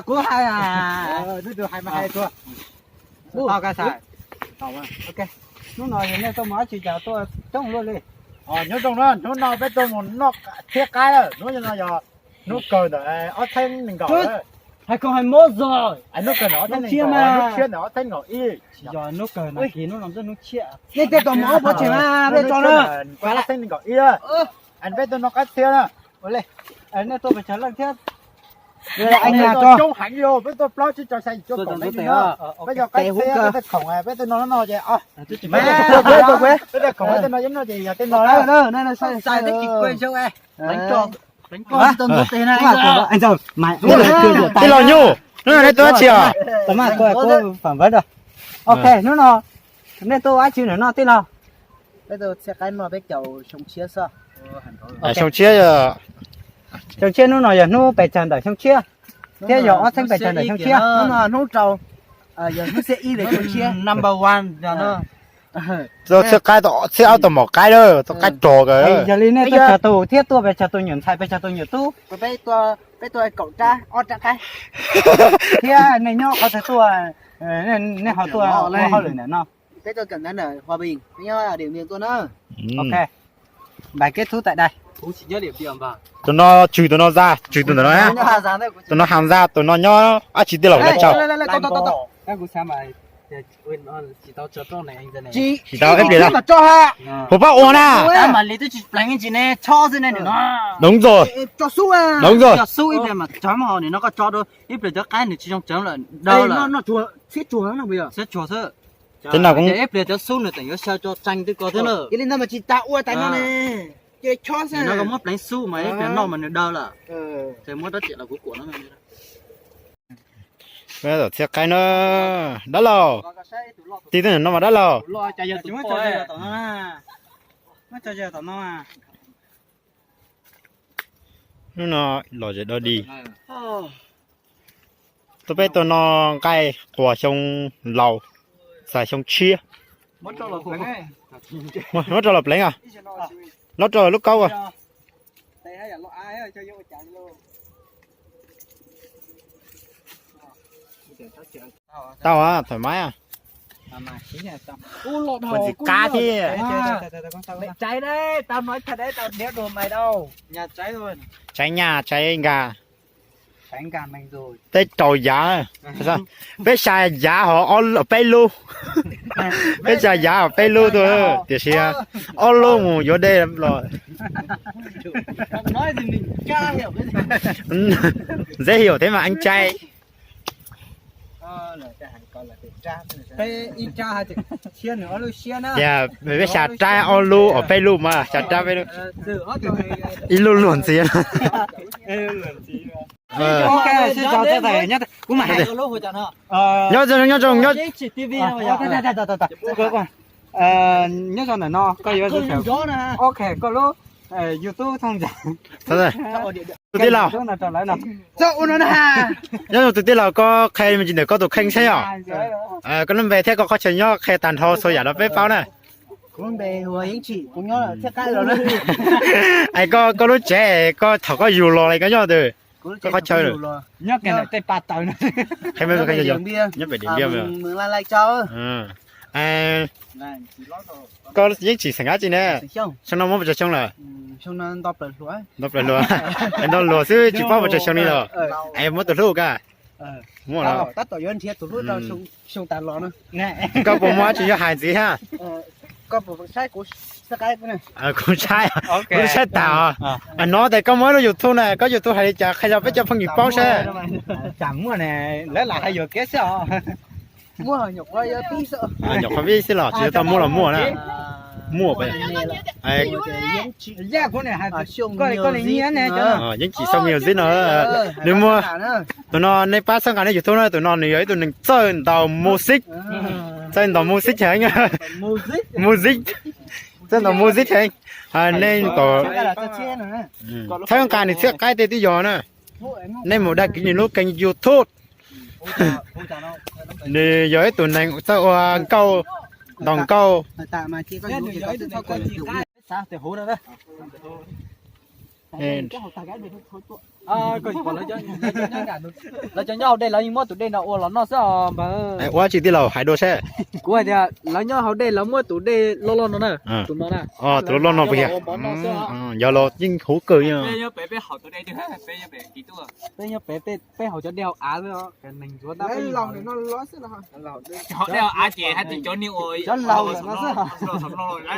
Kuv hais, hais, hnub no yog nej tuaj mus dab tsi cas tuaj coob luaj li? Nyob zoo na, hnub no peb tuaj mus noj thiab qaib, hnub no yog hnub kawg ntawm ob txhiab nees nkaum. Hais kom hais mob zog. Hnub kawg ntawm ob txhiab nees nkaum, hnub tshiab ntawm ob txhiab nees nkaum ib. Yog hnub kawg no kis hnub no hnub tshiab. Nej tej tos mus ob pov tseg mas peb tso na. Ob txhiab nees nkaum ib, peb tuaj noj qaib txhiab na. Nej tuaj pes tsawg leej thiab? Coob heev li, peb tuaj plaub tsib rau xya yim cuaj kaum leej no. Peb yog qaib txhiab, peb tuaj khoom, peb tuaj no no ces, peb tuaj khoom peb tuaj no ib no ces yog tej no. Tij laug Nyuj, hnub no nej tuaj dab tsi os? Ok, hnub no nej tuaj dab tsi ntawm no tij laug? Xyoo tshiab, xyoo tshiab hnub no yog hnub pes tsawg ntawm xyoo tshiab thiab yog ob txhiab pes tsawg ntawm xyoo tshiab? Hnub no hnub rau, yog hnub xiab ib xyoo tshiab. Tuaj txhiab qaib, txhiab ob tug maum qaib lawm, txhiab qaib rog kawg. Yog li nej tuaj tsawg tus thiab tuaj pes tsawg tus, nyuam ntxhais pes tsawg tus, nyuam tub? Peb tuaj kaum rab, ob rab qaib. Thiab nej nyob qhov twg tuaj, nej ho tuaj ua hauj lwm ntawm no? Ok, bài kết thúc tại đây. Tus no tswm tus no za, tswm tus ntawm no. Tus no has za, tus no nyob dab tsi tij laug na tso. Tsis tau ib pliag, puas paub ua na? Đúng rồi. Đúng rồi. Ib pliag cov qaib nws tsis zoo tsawv lawm, daw lawm. Txiav tsuag xwb. Ib pliag cov xub nws tseem yuav xyaw tso tsees twb ko thiab na. Yog li ntawd mas tsis tas ua tas no ne. Ces chob xwb. Nim no koj muab pleev xub mas ib pliag noj mas nws daw lawm. Ces muab rab riam los kuv kuam no. Txhiab qaib na, dab laug. Tij twb no mas dab laug. Hnub no los zem dog dig. Tuaj peb tuaj noj nqaij quas xyoo laus, txais xyoo tshiab. Muab rau los pleev os. Lob rau lub kaub as. Tau, thoải mái. Ua ntxim qab thiab. Tsaiv nyaj tsaiv nkag. Peb rau yav, peb xya yav hos peb lub. Peb xya yav hos peb lub tuaj, tiam sis ob lub mus yuav dej los. Dễ hiểu thế mà anh trai. Tias peb xya rab ob lub hos peb lub mas xya rab peb lub. Ib lub luag ntxiv. Nyob zoo, nyob zoo, nyob zoo. Nyob zoo ntawm no koj yuav, ok, koj lub YouTube thooj ntxiv. Tus tij laug, nyob zoo tus tij laug, koj qhia me ntsis ntawm koj tus kheej seb yom. Koj lub npe thiab koj qhov chaw nyob qhia tag nrho txhua yam rau peb paub na. Es koj lub tsev koj thaum koj yug los li koj nyob twg, koj qhov chaw lawm? Nyob pem Điện Biên. Koj yeej tsis xeem dab tsi ne? Xyoo no muaj pes tsawg xyoo lawm? Nto plaws hluas, nto luag xwb tsis paub pes tsawg xyoo li los? Es muab tus hlub ka. Muaj los? Koj puas muaj dab tsi yuav hais ntxiv thiab? Kuv saib, kuv saib tas os. No tes koj muaj lub YouTube na, koj YouTube hais li cas qhia rau peb cov phooj ywg paub seb. Nyuam qhuav vib xwb los tsis yog tau muaj los muaj na. Muaj, yeej tsis xaus me nyuam zib no. Nws muaj, tus no nej pab txhawb nqa nws YouTube na, tus no nws yog ib tug neeg txawj ntaus music, txawj ntaus music heev. Music. Txawj ntau mus xib theej, nej kom txhawb nqa nws txhiab qaib tej twb yog na. Nej mus dag kiv nws lub kênh YouTube. Nws yog ib tug neeg txawj ua nkauj, ntaus nkauj. Lawv cov nyob hauv dej lawv yeej muab tus dej no ua los noj xwb os npawg. Ua tsi tij laug hais dua seb. Kuv hais tias lawv nyob hauv dej lawv muab tus dej loj loj no na, tus no na, tus loj loj no puas yog? Yog los yeej huv kawg. Peb nyob pem peb haus cov dej hauv av xwb, neeg ntxuav tab peb Cov dej hauv av ces hais tias cov niag uas cov laus los no xwb.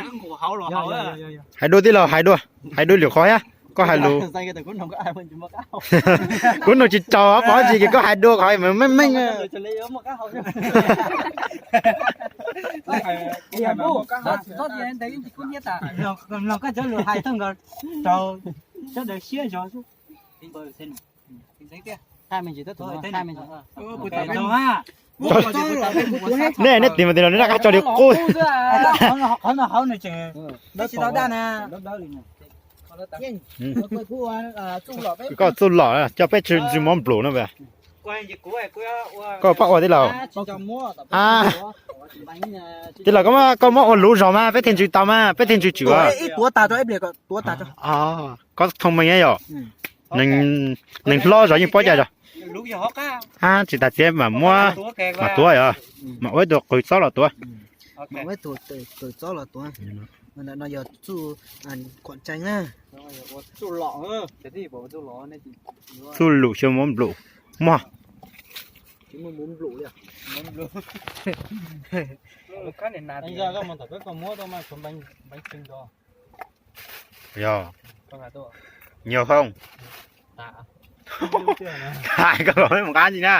Hais dua tij laug, hais dua, hais dua lwm qhov thiab. Koj hais lus, kuv nug tsis tsaug pom tsis kis koj hais dua qhov meej meej. Mloog koj cov lus hais tag nkaus rau sawv daws siab zog xwb. Nej, nej tim mas tim no nej rov qab tso li qub. Koj txuj lom coj peb tsw ntsws mov nplum no. Koj pab ua tij laug. Tij laug, koj muab ua luv zog mas peb thiaj ntsws tau mas peb thiaj ntsws tswm. Koj thooj meej yom. Neeg hlob zog yeej paub cas zog. Tsis tas txiav mas muab, mas tuav yom, mas ua ib tug qws txob los tuav. Txuj lom xyaw mov nplum, muag. Yog, nyuag Hoob, koj mus qab ntsis na.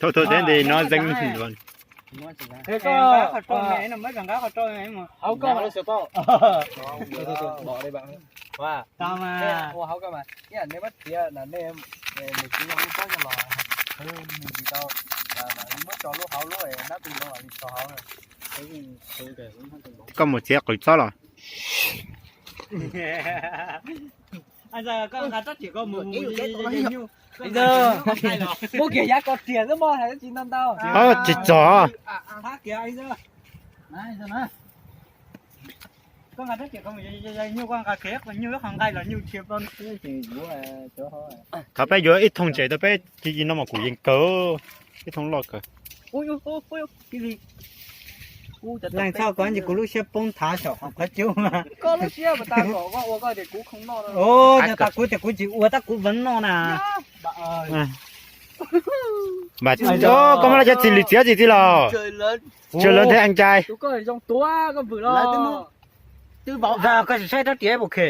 Thaum thaum teb nti no zeeg. Koj mus txiav qws txob los? Muab kiag yav ko riam xwb mog, hais tsis ntau ntau. Tsis txog. Koj nqa rab riam ko mus, nyuj koj nqa kiag nyuj lub qhov nqaij los nyuj dhia plo. Thov peb yuav ib thooj ntses rau peb ci ci no mas kuv yeej kawg, ib thooj loj kawg. Leej txhob kov ntsis kuv lub siab poob thav saum qhov qhov cub. Koj lub siab mas tas kom koj ua koj tias kuv khoom noj. Tab kuv tias kuv tsis ua tab kuv vaj noj na. Koj muab lawv cov txiv lwm txiav tsis txiv los? Tsis lawv thiab eev cai. Koj tsis saib rab riam mus khe.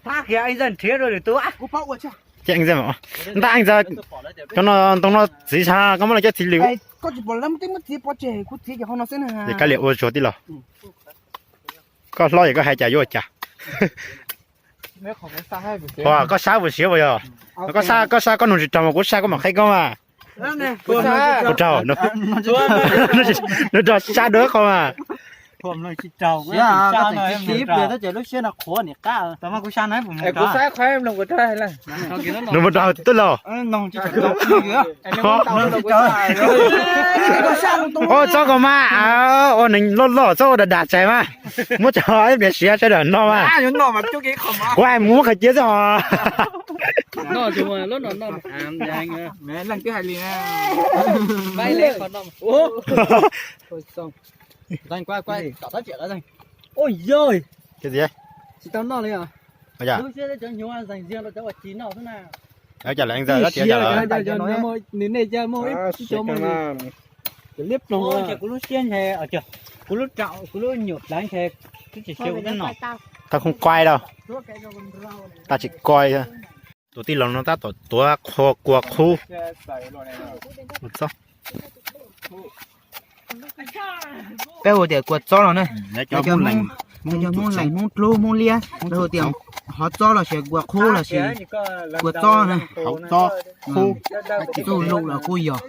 Thab kiag eev nrhiav rau lwm tus. Ces eev, ntab eev, cov no ntoo no txiv tshaj koj muab lawv cov txiv lwm. Ces kav liam ua tsuag tij laug. Koj hlob ces koj hais cas yuav ua cas. Koj sab puas siav puas yog? Koj sab, koj sab koj nug tsis raug mas kuv sab koj mam qhia koj mas. Kuv raug, nws raug sab dua qhov mas. Nws mus raug twb laus. Ua txob koj mas, ua neeg loj loj txob ua dag dag tsais mas. Muab tso ib pliag siav sawv daws noj mas. Kuv hais mus muab qhov cia xwb os. Tsis tau noj li. Nws nej cia muaj ib co muaj liab ploog. Kuv lub siab ntshe, kuv lub nyuam plawv ntshe twb tsis siav kuv twb noj. Tau khoo kuai rau, tab tsis kuai. Tus tij laug no tab tom tuav qhua kua qhub. Peb hu tias kua txob no na. Cov Hmoob Lees, Hmoob Dlub, Hmoob Liab lawv hu tias hov txob los sis kua qhub los sis kua txob na. Hov txob, txuj lus los kuj yog.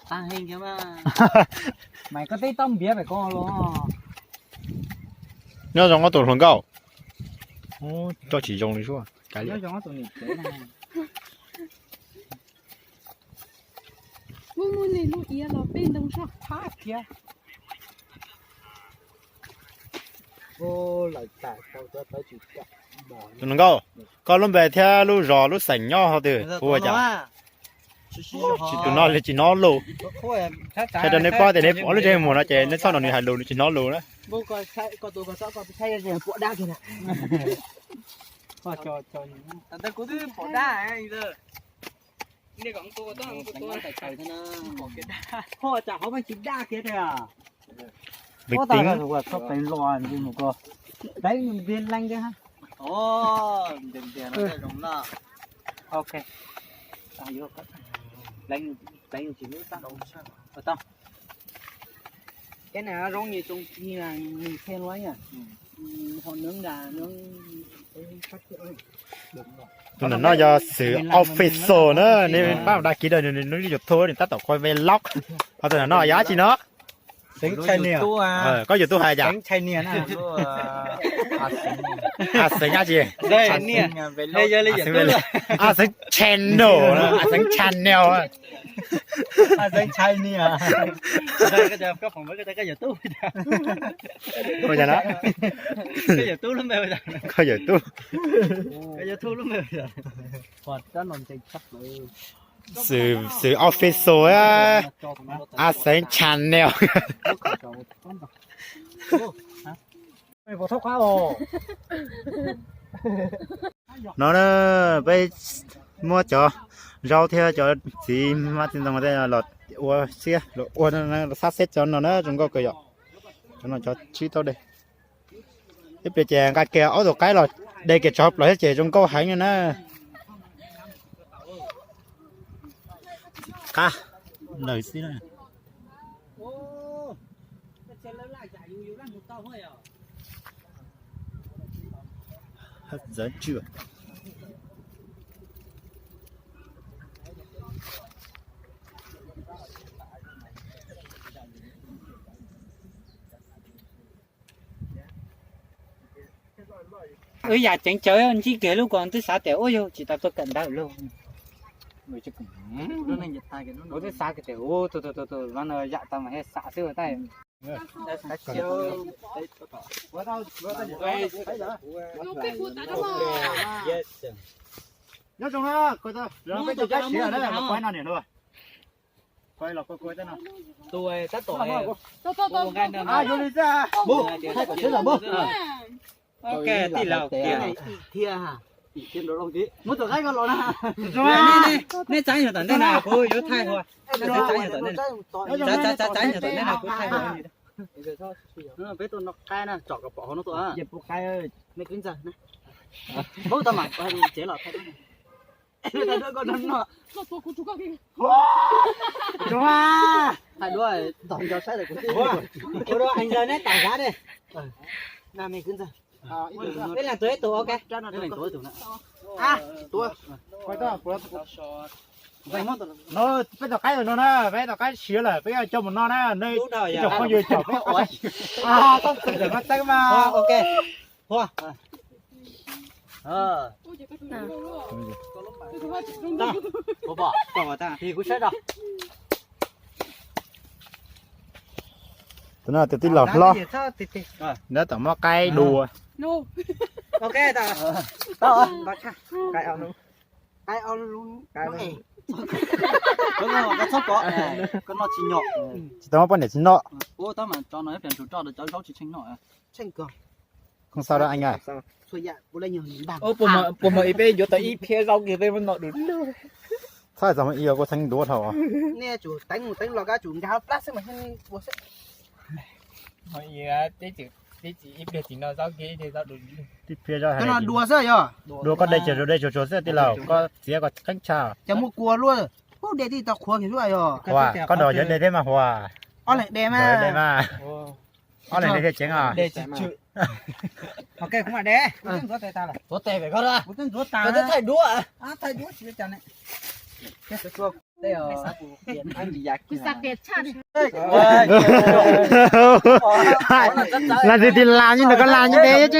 Thawj lem xi. Maiv, koj teb tau npiav pem ko los. Nyob zoo ob tug hluas nkauj. Tso tsis zoo li suab. Nyob zoo ob tug niam tsev na. Muaj muaj neeg lub iab los peb ntoo soj qab thiab. Tus hluas nkauj, koj lub npe thiab lub zos lub xeem nyob hauv twg hu ua cas? Tsis tus no li tsis hnov lus. Hais rau nej paub tias nej lub ntsej muag no ces nej txhob nrog nws hais lus, nws tsis hnov lus na. Vim tib Tus no yog xwm official na, nej pab dag kiv rau nws, nws lub YouTube nws tab tom quaj vlog. Ho tus no yog dab tsi no? Koj YouTube hais cas? A xeev dab tsi? A xeev channel, a xeev channel. Ua cas na? Koj yawm tub. Xwm, xwm official, a xeev channel. No na, peb muab cov zaub thiab cov txiv hmab txiv ntoo los ua siab los ua, los xab xeb cov no na, zoo nkauj kawg yom. Cov no cov tsib taub dej. Ib pliag ces nqa kiag ob tug qaib los de kiag tso plaws thiab ces zoo nkauj heev na. Qab lawm xwb na. Wb yam ceev cawv ntsib kiag lub ko twb xav tias ua yog tsis tau tuaj kawm ntawv lauj. Kuv twb xav tias ua tus tus tus no yam tau mas thiaj xam xwb ua tais. Nyob zoo na, peb tau kab siav na, los kuv no niam hluas. Tus tab tom Ok, tij laug tiag. Muab tus qaib ko los na. Nej txav nyuag tom ntej na, kuv yuav thaij hua. Txav nyuag tom ntej. Txav, txav, txav nyuag tom ntej na, kuv thaij hua. Peb tuaj noj qaib na, tsom kom pom hauv no tuaj. Mej kwv ntxawg na. Pub tau mas tsev los thaij. Thaij duab, thaij duab, thaij duab, neb tam zab ne. Mej leej twg ib tug, ok. Peb tau qaib no na, peb tau qaib siav lawm, peb coj mus no na, nej ib tsoom phooj ywg caum peb ua. Txawm mas txawb mas. Ok. Hua. Tus no tus tij laug hlob, neb tom muab qaib dua. Tsis tau muab poj niam tsis noj. Không sao đâu anh ơi. Puas muaj ib peb yuav tau ib phiab zaub kiag peb muab noj du lug. Txhob txog ib yog kuv txheeb duav dhau. Ib pliag tim no zaub kiag ib pliag zaub dua. Tib pliag zaub hais no dua xwb yog. Dua koj de ces de tsuag tsuag xwb tij laug, koj txiav koj qeeb tshaj. Cov muaj kua luaj, de tij tau qhuav kiag xwb yog. Huas, koj nrog yawg de thiab mas Huas. Ob leeg de mas. Ob leeg de thiaj ceev os. Ua ke kuv mam de, kuv twb ntxuav tes tas lawm. Ntxuav tes pem koj, kuv twb ntxuav tas. Thaij duab, thaij duab tsis cas ne. Las twg tis las nyob ntawm koj las nyob de thiab tsw.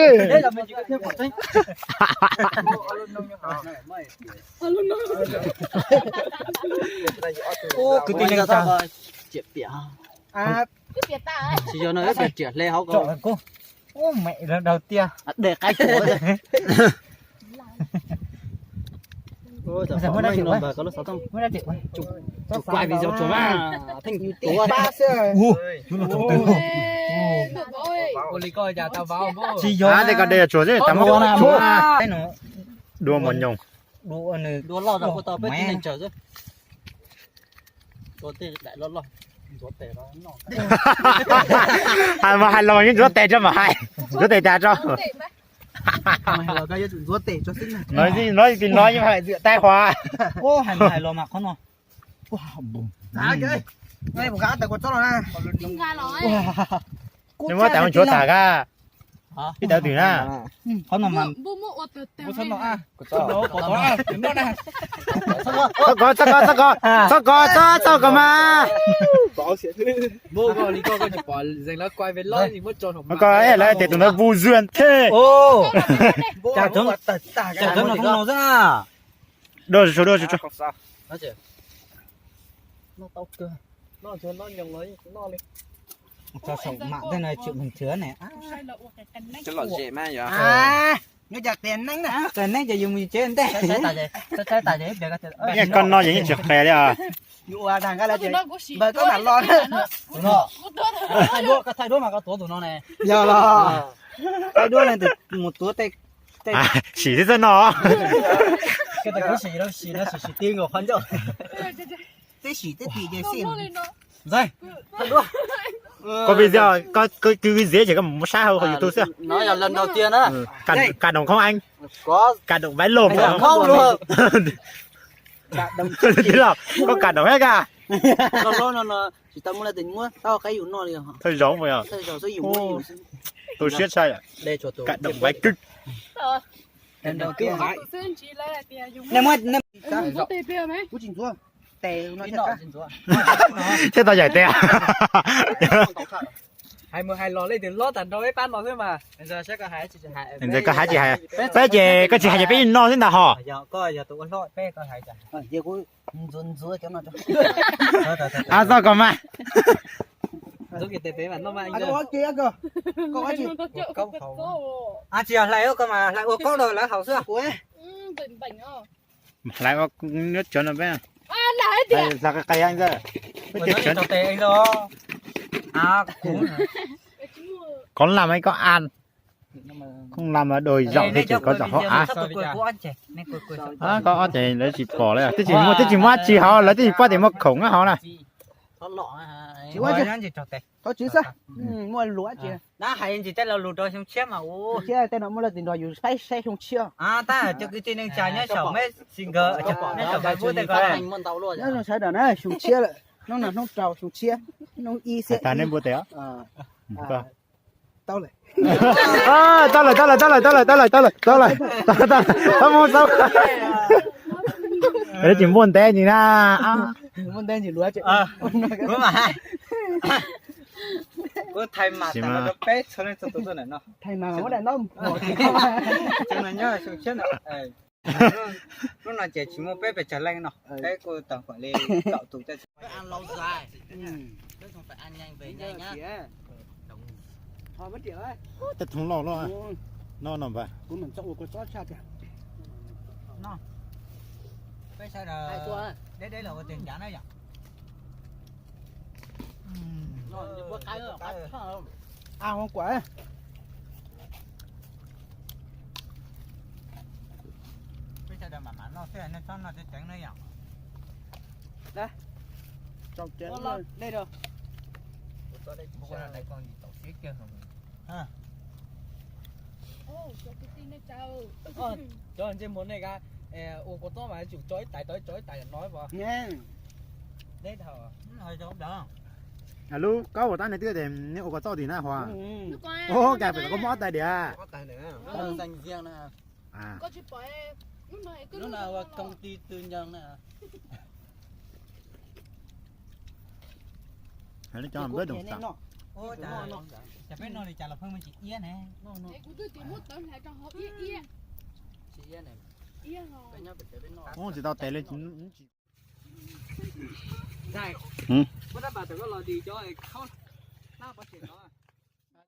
Kwv tij neej tsa. Tsis yog no, riam hle hauv ko. Ub, me daug tiag. De qaib. Muab dab tsi, muab dab tsi, kuv kuaj video tsuag mas, theej tuav. Ua li koj cas tau vauv. Tsis yog, tej koj de tsuag xwb, tas muab tsuag. Dua mos nyoos. Dua loj zog ua tau peb tib neeg tsawg xwb. Hais mas hais los yeej ntxuav tes tso mas hais, ntxuav tes tas tso. Nov, nov yeej hais ntxuav tes huav. Hais los mas qhov no. Nws muab tas mus tshuav tas kab. Ib tawv twg na. Txhob kov, txhob kov, txhob kov, txhob kov mas. Koj lawv tias tus ntawd vus zuag thiab. Dua, dua, dua. Nyob cas qias neeb na. Qias neeb ces yus mus tsev ntej. Koj no ces yeej tsis qias li os. Yus ua tag nqa lawm ces npawg koj mam los. Koj thaij duab mas koj tuav tus no ne. Yog los. Thaij duab leej twg mus tuav tej. Sim xwb xwb no. Koj sim, sim tib nkaus qhov ncauj. Tib sim tib tim ces xij. Koj video, koj video ces koj mus saib hauv YouTube xwb. Cà đồng không anh? Cà đồng vãi lồn. Tij laug, koj cà đồng hết à? Thawj zaug mas yog. Tu siab tshaj. Cà đồng vãi kinh. Thiab tau yaim tes. Hais mus hais los leej twg lob tag nrho peb pab no xwb mas. Ntawd koj hais tsis hais, peb ces koj tsis hais ces peb noj xwb ntag hos. Txog koj mas. Tsis yog hlais, koj mas hlais ua koj lawv haus xwb. Hlais ua nyob tsov no peb. Hlais qai qai ntawd. Peb cov tsov. Có làm hay có ăn. Không làm ở đồi rộng thì chỉ có giỏ họ á. Có ót ces lawv tsis pom li, twb tsis muaj, twb tsis muaj dab tsi hauv, lawv twb tsis paub tias muaj khoom nyob hauv na. Thov tsis xwb, muaj lus tsis. Nab hais ntsis tej lo lus rau xyoo tshiab mas u. Xyoo tshiab tej no muaj leej twg nrog yus saib saib xyoo tshiab. Tab cov kwv tij neej tsa nyob saum Messenger, nyob saum Facebook tej ko. Nyob zoo sawv daws na, xyoo tshiab lawm, hnub no hnub rau xyoo tshiab, hnub ib xiab ib. Tau lawm, tau lawm, tau lawm, tau lawm, tau lawm, tau lawm, tau lawm, tau lawm, tau mus tau. Tsis muaj ntev ntsis na. Muaj ntev ntsis luav. Kuv mas hais, kuv thaij mas tag rau peb txhua leej txhua tus tuaj ntawm no. Thaij mas muab daim ntaub npog. Hnub no ces tsis muaj peb pes tsawg leej no, peb kuj tau kom li kaum tus coj. Tej thoob loj loj no no npawg. Peb sawv daws deb deb los ua tiag ncav na yom. Peb sawv daws mam mam noj xwb, nej txhob noj tseeb tseeb na yom. Dej rau. Ua dej kom tau siab kiag. Cov ntsej muag nej ka, ua kua txob mas tsum tso ib tais tau tso ib tais no pom. Deb dhau. Lub kaub uas tab nej twb tias nej ua kua txob tim na Huas. Ua cas pem koj muab ob tais diam? Hais li cov npawb doos tas. Peb no li cas los pheej muaj tsis iab ne. Ub, tsis tau tes li. Muab rab pas tawm koj los di cov khaub hlab pov tseg no.